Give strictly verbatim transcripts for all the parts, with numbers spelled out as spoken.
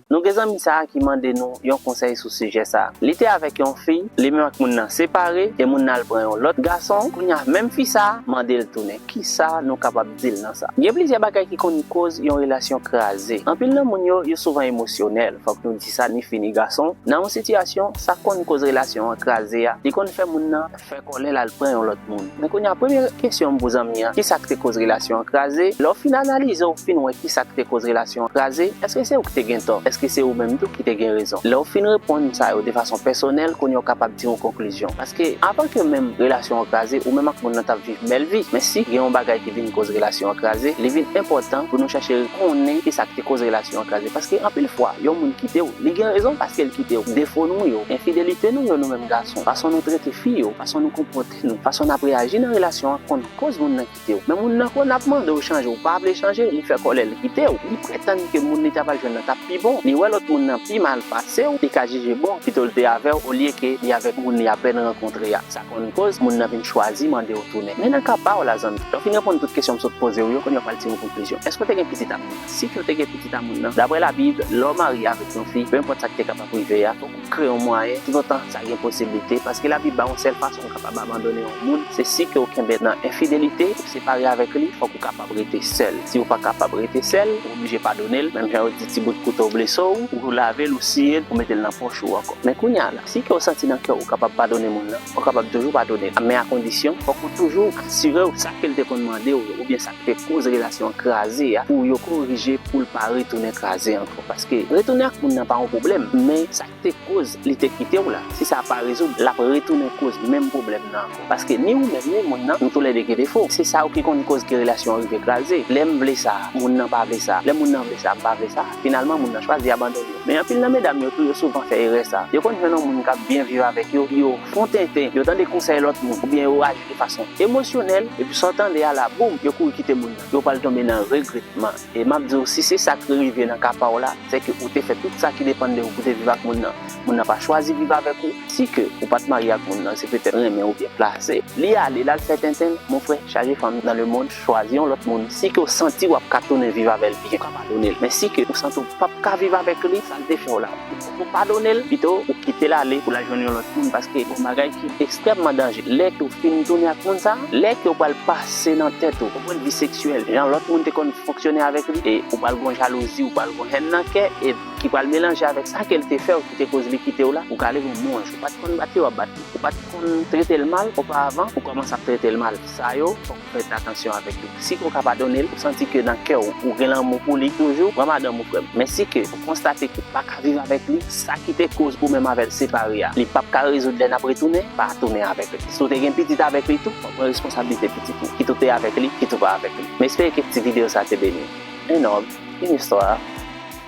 Nou gen zanmi sa a ki mande nou yon konsèy sou sijè sa a. Li te avèk yon fi, li menm ak moun nan separe, e moun nan al pran yon lòt gason. Kounye a, menm fi sa a mande l tounen. Kisa nou kapab di l nan sa? Gen plizyè bagay ki konn koz yon relasyon kraze. Anpil nan moun yo, yo souvan emosyonèl. Fòk nou di sa, ni fi ni gason. Nan yon sitiyasyon, sa konn koz relasyon an kraze a. Li konn fè moun nan fè kòlè l al pran yon lòt moun. Men kounye a, premye kesyon m pou zanmi an, kisa k te koz relasyon an kraze? Lè w fin analize, w fin wè kisa k te koz relasyon an kraze, èske se ou ki te gen tò? Èske se ou menm tou ki te gen rezon? Lè w fin reponn sa yo de fason pèsonèl, kounye a w kapab tire yon konklizyon. Paske avan ke menm relasyon an kraze, ou menm ak moun nan t ap viv bèl vi. Men si gen yon bagay ki vin koz relasyon an kraze, li vin enpòtan pou nou chache konnen kisa k te koz relasyon an kraze. Paske anpil fwa, yon moun kite w, li gen rezon paske l kite w. Defo nou yo, enfidelite nou yo, nou menm gason, fason nou trete fi yo, fason nou konpòte nou, fason n ap reyaji nan relasyon an konn koz moun nan kite w. Men moun nan konn ap mande w chanje, ou pa vle chanje, li fè kòlè, li kite w. Li pretann ke moun li ta pral jwenn nan t ap pi bon, li wè lòt moun nan pi mal pase w, li ka jije bon, pito l te avè w, olye ke li avèk moun li apèn rankontre a. Sa konn koz moun nan vin chwazi mande w tounen. Men nan ka pa w la, zanmi, lè w fin reponn tout kesyon m sot poze w yo, kounye a w pral tire yon konklizyon. Èske w te gen pitit ak moun nan? Si ke w te gen pitit ak moun nan, daprè Labib, lè w marye avèk yon fi, penpòt sa k te kapab rive a, fòk ou kreye yon mwayen, toutotan sa gen posiblite, paske Labib ba yon sèl fason ou kapab abandone yon moun, se si ke w kenbe nan enfidelite, ou separe avèk li, fòk ou kapab rete sèl. Si w pa kapab rete sèl, ou oblije padone l, menm jan yo di ti bout kouto blese w, ou lave l, ou siye l, ou mete l nan pòch ou ankò. Men kounye a la, si ke w santi nan kè w ou kapab padone moun nan, ou kapab toujou padone l. Men a kondisyon, fòk ou toujou asire w sa ke l te konn mande w yo, oubyen sa k te koz relasyon an kraze a, pou yo korije, pou l pa retounen kraze ankò. Paske retounen ak moun nan pa yon pwoblèm, men sa k te koz li te kite w la, si sa pa rezoud, l ap retounen koz menm pwoblèm nan ankò. Paske ni ou menm, ni moun nan, nou toulède gen defo. Se sa yo ki konn koz ke relasyon an rive kraze. Lè m vle sa, moun nan pa vle sa. Lè moun nan vle sa, m pa vle sa. Finalman, moun nan chwazi abandone w. Men anpil nan medam yo tou, yo souvan fè erè sa. Yo konn jwenn yon moun k ap byen viv avèk yo, yo fon tenten, yo tande konsèy lòt moun, oubyen yo aji de fason emosyonèl, epi sa w tande a la, boum, yo kouri kite moun nan. Yo pral tonbe nan regretman. E m ap di w, si se sa k rive nan ka pa w la, se ke ou te fè tout sa ki depann de ou pou te viv ak moun nan. Moun nan pa chwazi viv avèk ou. Si ke ou pa t marye ak moun nan, se petèt renmen oubyen plase. Li ale, l al fè tenten l, mon frè, chaje fanm nan lemonn, chwazi yon lòt moun. Si ke w santi w ap ka tounen viv avè l byen, ou ka padone l. Men si ke ou santi w p ap ka viv avèk li, sa l te fè w la, ou padone l, pito ou kite l ale pou l al jwenn yon lòt moun, paske yon bagay ki ekstrèmman danje. Lè ke w fin tounen ak moun sa, lè ke w pral pase nan tèt ou, yon pwennvi seksyèl, jan lòt moun te konn fonksyone avèk li, e ou pral gon jalouzi, ou pral gon hèn nan kè, e ki pral melanje avèk sa ke l te fè w, ki te koz li kite w la, ou ka leve yon bon jou. Ou pa t konn bat li, w ap bat li. Ou pa t konn trete l mal oparavan, ou kòmanse ap trete l mal. Sa yo, fòk ou fè atansyon avèk yo. Si ke w ka padone l, ou santi ke nan kè w, ou gen lanmou pou li toujou, pran madanm ou, frè m. Men si ke ou konstate ke ou pa ka viv avèk li, sa ki te koz ou menm avè l separe a, li p ap ka rezoud lè n ap retounen, pa tounen avèk li. Si w te gen pitit avèk li tou, fò w pran responsablite pitit ou. Kit ou te avèk li, kit ou pa avèk li. M espere ke ti videyo sa te beni w. Un homme, une histoire.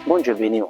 Bondye beni w.